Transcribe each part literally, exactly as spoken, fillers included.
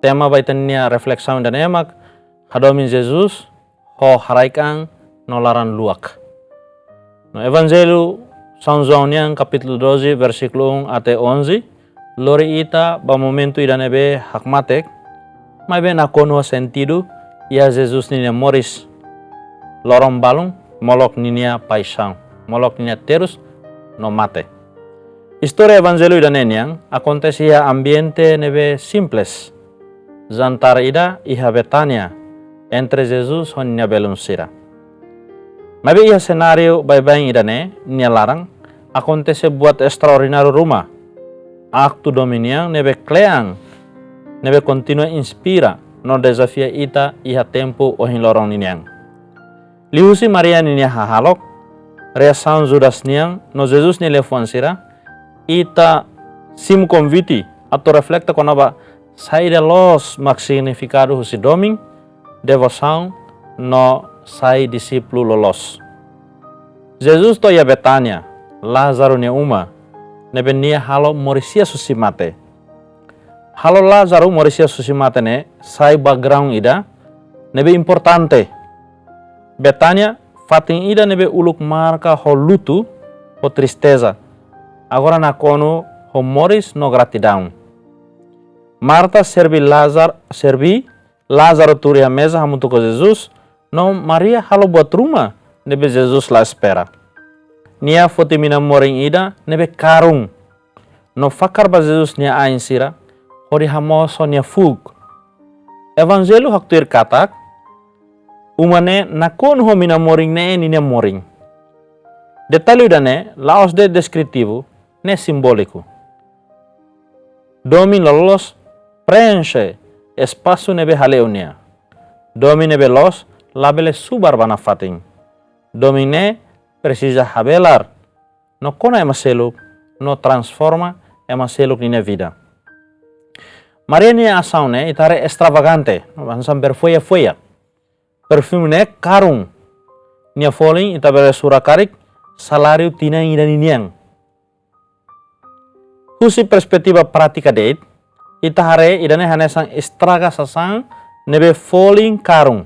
Tema ba ita-nia reflesaun ida-ne'e mak hadomi Jesus ho haraik an no laran luak. No Evanjellu São João nian kapítulu doze, versíkulu um até onze, lori ita ba momentu ida ne'ebé hakmatek, maibé nakonu ho sentidu iha Jesus ninia moris loron balun, molok ninia paixaun, molok ninia terus no mate. Istória Evanjellu ida-ne'e nian akontese iha ambiente ne'ebé simples, jantar ida iha Betania, entre Jesus ho ninia belun sira. Maibé iha senáriu baibain ida-ne'e nia laran, akontese buat estraordináriu ruma, aktu domin nian ne'ebé kle'an, ne'ebé kontinua inspira no dezafia ita iha tempu ohin loron ninian. Liuhusi Maria ninia hahalok, reasaun Judas nian no Jesus nia liafuan sira, ita simu konvite atu refleta kona-ba saida loos mak signifikadu husi domin, devosaun no sai dixípulu loloos. Jesus to'o iha Betania, Lázaro nia uma, ne'ebé nia halo moris hi'as husi mate. Halo Lázaro moris hi'as husi mate ne'e sai background ida ne'ebé importante. Betania fatin ida ne'ebé uluk marka ho lutu, ho tristeza. Agora nakonu ho moris no gratidaun. Marta serví Lázaro, serví Lázaro tuur iha meza hamutuk ho Jesus, no Maria halo buat ruma ne'ebé Jesus la espera. Nia foti mina-morin ida ne'ebé karun, no fakar ba Jesus nia ain sira, hodi hamoos ho nia fuuk. Evanjellu haktuir katak, uma ne'e nakonu ho mina-morin ne'e ninia morin. Detalle ida-ne'e la'ós de'it deskritivu, ne'e simbóliku. Domin loloos preenxe espasu ne'ebé hale'u nia. Domin ne'ebé loos labele subar ba nafatin. Domin ne'e presiza habelar no kona ema seluk, no transforma ema seluk ninia vida. Maria nia asaun ne'e ita haree estravagante, hanesan berfoia-foia. Perfume ne'e karun. Nia folin ita bele sura karik saláriu tinan ida ninian. Husi perspetiva prátika de'it, ita haree ida-ne'e hanesan estraga sasán ne'ebé folin karun.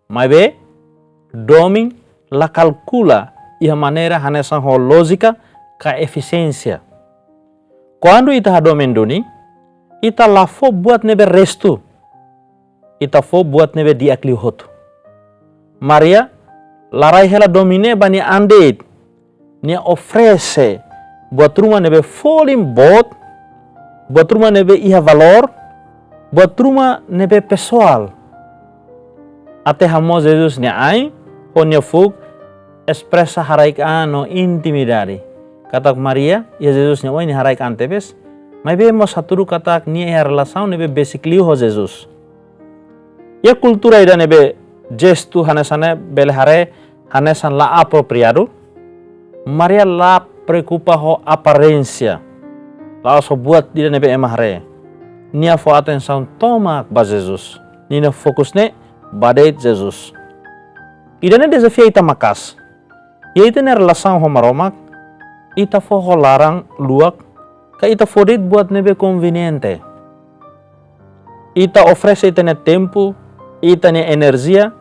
Maibé, domin la kalkula iha maneira hanesan ho lójika ka efisiénsia. Kuandu ita hadomi duni, ita la fó buat ne'ebé restu, ita fó buat ne'ebé di'ak liu hotu. Maria la rai hela domin ne'e ba nia an de'it, nia oferese buat ruma ne'ebé folin boot, buat ruma ne'ebé iha valór, buat ruma ne'ebé pesoál. Até hamoos Jesus nia ain ho nia fuuk, espresa haraik an no intimidade. Katak Maria iha Jesus nia oin nia haraik an tebes, maibé mós hatudu katak nia iha relasaun ne'ebé besik liu ho Jesus. Iha kultura ida ne'ebé jestu hanesan ne'e bele haree hanesan la apropriadu, Maria la preokupa ho aparénsia, la'ós ho buat ida ne'ebé ema haree. Nia fó atensaun tomak ba Jesus. Ninia fokus ne'e ba de'it Jesus. Ida-ne'e dezafia ita maka'as. Iha ita-nia relasaun ho Maromak, ita fó ho laran luak, ka ita fó de'it buat ne'ebé konveniente. Ita oferese ita-nia tempu, ita-nia enerjia,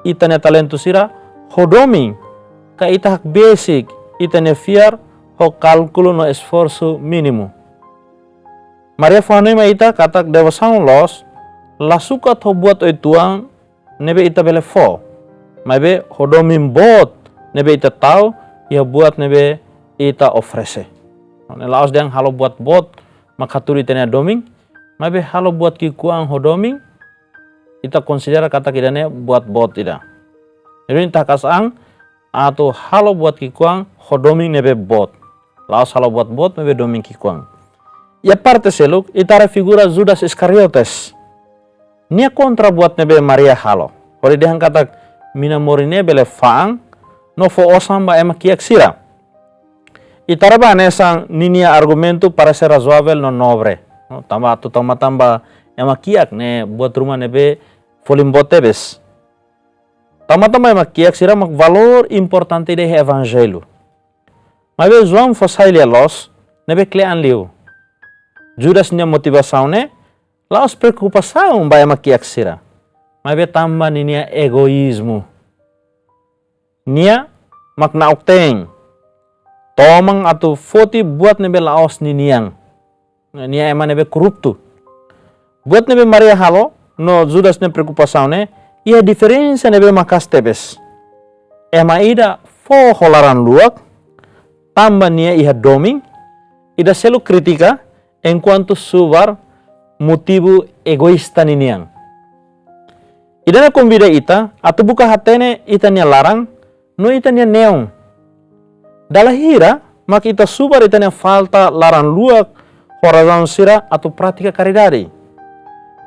ita-nia talentu sira ho domin, ka ita hakbesik ita-nia fiar ho kálkulu no esforsu mínimu. Maria fó-hanoin mai ita katak devosaun loos la sukat ho buat oituan ne'ebé ita bele fó, maibé ho domin boot ne'ebé ita tau iha buat ne'ebé ita oferese. Ne'e la'ós dehan halo buat boot mak hatudu ita-nia domin, maibé halo buat ki'ikoan ho domin, ita konsidera katak ida-ne'e buat boot ida. Jadi ita haka'as an atu halo buat ki'ikoan ho domin ne'ebé boot. La'ós halo buat boot maibé domin ki'ikoan. Iha parte seluk, ita haree figura Judas Iscariotes. Nia kontra buat ne'ebé Maria halo. Hodi dehan katak mina-morin ne'e bele fa'an no fó osan ba ema kiak sira. Ita haree ba hanesan ninia argumentu parese razoavel no nobre. No, tanba atu tau matan ba ema kiak ne'e buat ruma ne'ebé folin boot tebes. Tau matan ba ema kiak sira mak valór importante ida iha Evanjellu. Maibé João fó sai lia-loos ne'ebé kle'an liu. Judas nia motivasaun ne'e la'ós preokupasaun ba ema kiak sira, maibé tanba ninia egoízmu. Nia mak na'ok-teen, toman atu foti buat ne'ebé la'ós ninian. Nia ema ne'ebé korruptu. Buat ne'ebé Maria halo no Judas nia preokupasaun ne'e iha diferensa ne'ebé maka'as tebes. Ema ida fó ho laran-luak tanba nia iha domin, ida seluk kritika, enkuantu subar motivu egoísta ninian. Ida-ne'e konvida ita atu buka hatene ita-nia laran no ita-nia neon. Dala hira mak ita subar ita-nia falta laran-luak ho razaun sira atu pratika karidade.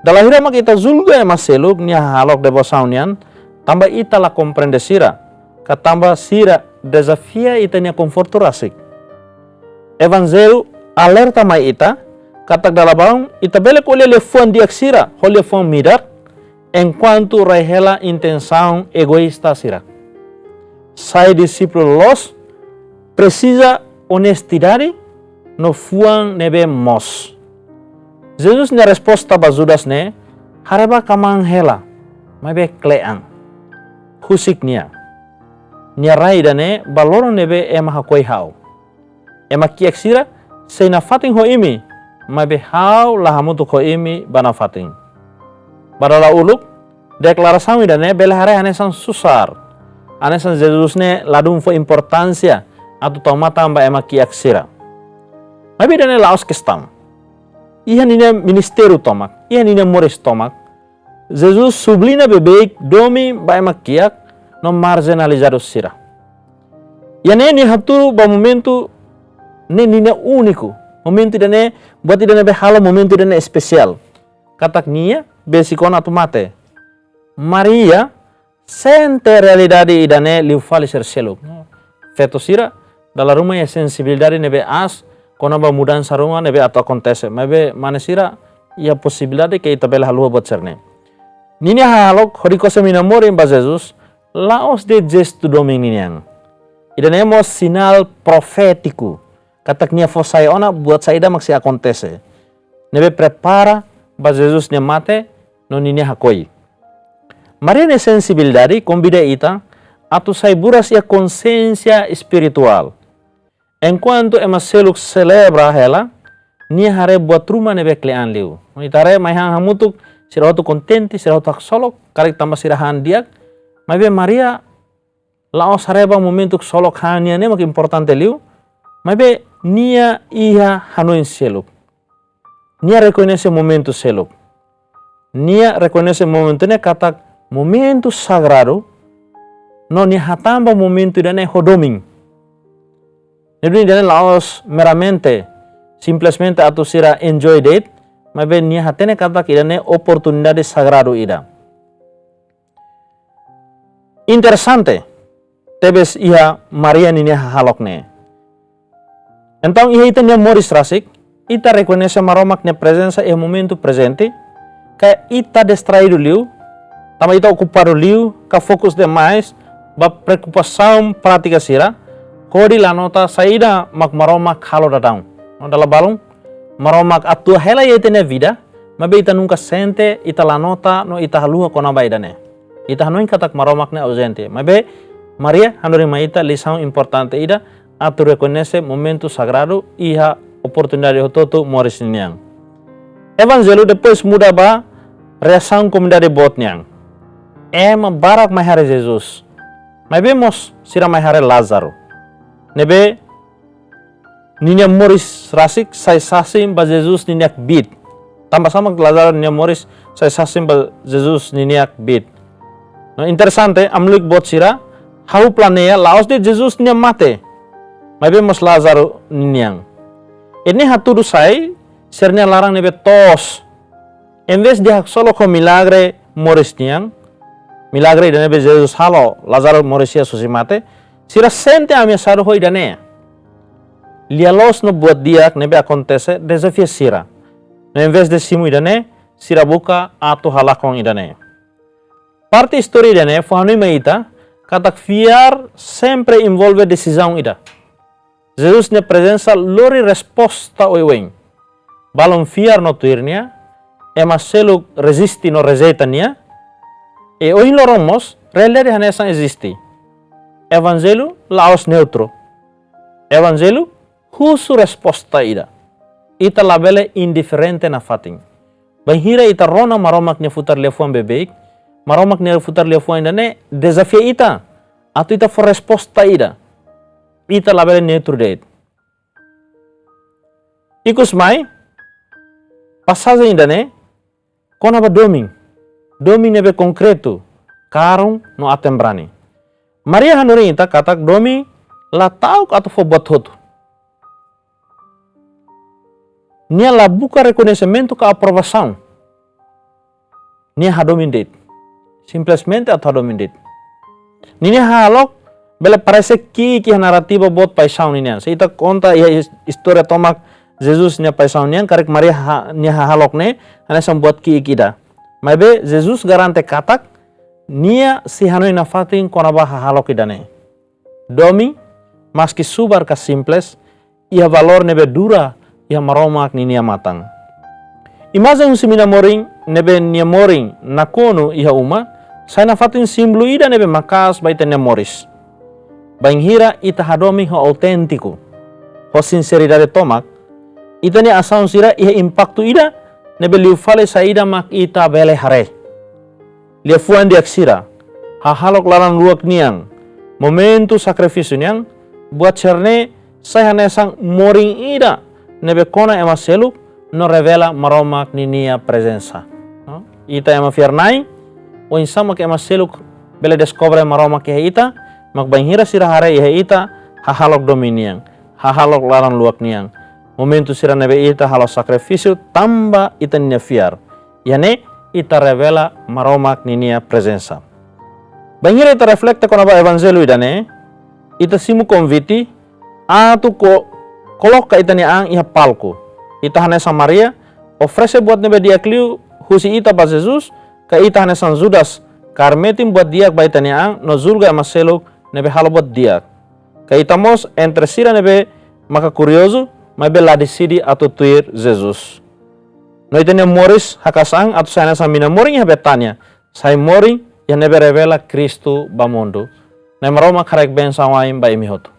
Dala hira mak ita julga ema seluk nia hahalok devosaun nian tanba ita la komprende sira, ka tanba sira dezafia ita-nia konfortu rasik. Evanjellu alerta mai ita katak dala balun ita bele ko'alia liafuan di'ak sira ho liafuan midar, enkuantu rai hela intensaun egoísta sira. Sai dixípulu loos presiza onestidade no fuan ne'ebé moos. Jesus nia resposta ba Judas ne'e haree ba kmaan hela, maibé kle'an. Husik nia, nia rai ida-ne'e ba loron ne'ebé ema hakoi ha'u. Ema kiak sira sei nafatin ho imi, maibé ha'u la hamutuk ho imi ba nafatin. Ba dala uluk, deklarasaun ida-ne'e bele haree hanesan susar. Hanesan Jesus ne'e ladún fó importánsia atu tau matan ba ema kiak sira. Maibé ida-ne'e la'ós kestaun. Iha ninia ministériu tomak, iha ninia moris tomak, Jesus sublina beibeik domin ba ema kiak no marjinalizadu sira. Iha ne'e nia hatudu ba momentu ne'e ninia úniku. Momentu ida-ne'e, buat ida-ne'ebé halo momentu ida-ne'e espesiál. Katak nia besik ona atu mate. Maria sente realidade ida-ne'e liu fali sira seluk. Feto sira dala ruma iha sensibilidade ne'ebé aas kona-ba mudansa ruma ne'ebé atu akontese. Maibé mane sira iha posibilidade ke ita bele haluha buat sira-ne'e. Ninia hahalok hodi kose mina morin ba Jesus la'ós de'it jestu domin ninian. Ida-ne'e mós sinál profétiku katak nia fó sai ona buat saida mak sei akontese, ne'ebé prepara ba Jesus nia mate no ninia hakoi. Maria nia sensibilidade konvida ita atu sai buras iha konsiénsia espirituál. Enkuantu ema seluk selebra hela, nia haree buat ruma ne'ebé kle'an liu. Ita haree mai han hamutuk, sira hotu kontente, sira hotu haksolok, karik tanba sira han di'ak. Maibé Maria la'ós haree ba momentu ksolok han nian ne'e mak importante liu, maibé nia iha hanoin seluk. Nia rekoñese momentu seluk. Nia rekoñese momentu ne'e katak momentu sagradu, no nia hatán ba momentu ida-ne'e ho domin. Ne'e duni ida-ne'e la'ós meramente, simplesmente atu sira enjoy de'it, maibé nia hatene katak ida-ne'e oportunidade sagradu ida. Interesante tebes iha Maria ninia hahalok ne'e. Entaun iha ita-nia moris rasik, ita rekoñese Maromak nia prezensa iha momentu prezente, ka ita distraídu liu, tanba ita okupadu liu, ka fokus demais ba preokupasaun prátika sira, hodi la nota saida mak Maromak halo daudaun. No dala balun, Maromak atua hela iha ita-nia vida, maibé ita nunka sente, ita la nota, no ita haluha kona-ba ida-ne'e. Ita hanoin katak Maromak ne'e auzente. Maibé Maria hanorin mai ita lisaun importante ida, atu rekoñese momentu sagradu iha oportunidade hotu-hotu moris ninian. Evanjellu depois muda ba reasaun komunidade boot nian. Ema barak mai haree Jesus. Maibé mós sira mai haree Lázaro. Ne'ebé ninia moris rasik sai sasin ba Jesus ninia kbiit. Tanba sá mak Lázaro ninia moris sai sasin ba Jesus ninia kbiit? No interesante, ami lulik boot sira, hahú planeia la'ós de'it Jesus nia mate, maibé mós Lázaro ninian. Ida-ne'e hatudu sai sira-nia laran ne'ebé toos. Envezde haksolok ho milagre moris nian, milagre ida ne'ebé Jesus halo, Lázaro moris iha husi mate, sira sente ameasadu ho ida-ne'e. Lia-loos no buat di'ak ne'ebé akontese dezafia sira. No envezde simu ida-ne'e, sira buka atu halakon ida-ne'e. Parte istória ida-ne'e fó hanoin mai ita katak fiar sempre envolve desizaun ida. Jesus nia prezensa lori resposta oioin. Balun fiar no tuir nia, ema seluk reziste no rejeita nia, i ohin loron mós realidade hanesan eziste. Evanjellu la'ós neutru. Evanjellu husu resposta ida. Ita labele indiferente nafatin. Bainhira ita rona Maromak nia futar liafuan beibeik, Maromak nia futar liafuan ida-ne'e dezafia ita atu ita fó resposta ida. Ita labele neutru de'it. Ikusmai, pasajen ida-ne'e kona-ba domin. Domin ne'ebé konkretu, karun no aten-brani. Maria hanorin ita katak domin la ta'uk atu fó buat hotu. Nia la buka rekoñesimentu ka aprovasaun. Nia hadomi de'it. Simplesmente atu hadomi de'it. Ninia hahalok bele parese ki'ik iha narrativa boot paixaun ninian. Se ita konta iha is-, istória tomak Jesus nia paixaun nian, karik Maria ha-, nia hahalok ne'e hanesan buat ki'ik ida. Maibé Jesus garante katak nia sei hanoin nafatin kona-ba hahalok ida-ne'e. Domin, maski subar ka simples, iha valór ne'ebé dura iha Maromak ninia matan. Imajen husi mina morin ne'ebé nia morin nakonu iha uma, sai nafatin símbolu ida ne'ebé maka'as ba ita-nia moris. Bainhira ita hadomi ho auténtiku, ho sinseridade tomak, ita-nia asaun sira iha impaktu ida ne'ebé liu fali saida mak ita bele haree. Liafuan di'ak sira, hahalok laran-luak nian, momentu sakrifísiu nian, buat sira-ne'e sai hanesan morin ida ne'ebé kona ema seluk no revela Maromak ninia prezensa. No, ita ema fiar-na'in, oinsá mak ema seluk bele deskobre Maromak iha ita, mak bainhira sira haree iha ita hahalok domin nian, hahalok laran-luak nian, momentu sira ne'ebé ita halo sakrifísiu tanba ita-nia fiar. Iha ne'e ita revela Maromak ninia prezensa. Bainhira ita reflete kona-ba evanjellu ida-ne'e, ita simu konvite atu ko-, koloka ita-nia an iha palku. Ita hanesan Maria, oferese buat ne'ebé di'ak liu husi ita ba Jesus, ka ita hanesan Judas, kaer metin buat di'ak ba ita-nia an no julga ema seluk ne'ebé halo buat di'ak. Ka ita mós entre sira ne'ebé maka kuriozu, maibé la deside atu tuir Jesus. No ita-nia moris haka'as an atu sai hanesan mina morin iha Betania, sai morin iha ne'ebé revela Kristu ba mundu. Na'i Maromak haraik bensaun wa'in ba imi hotu.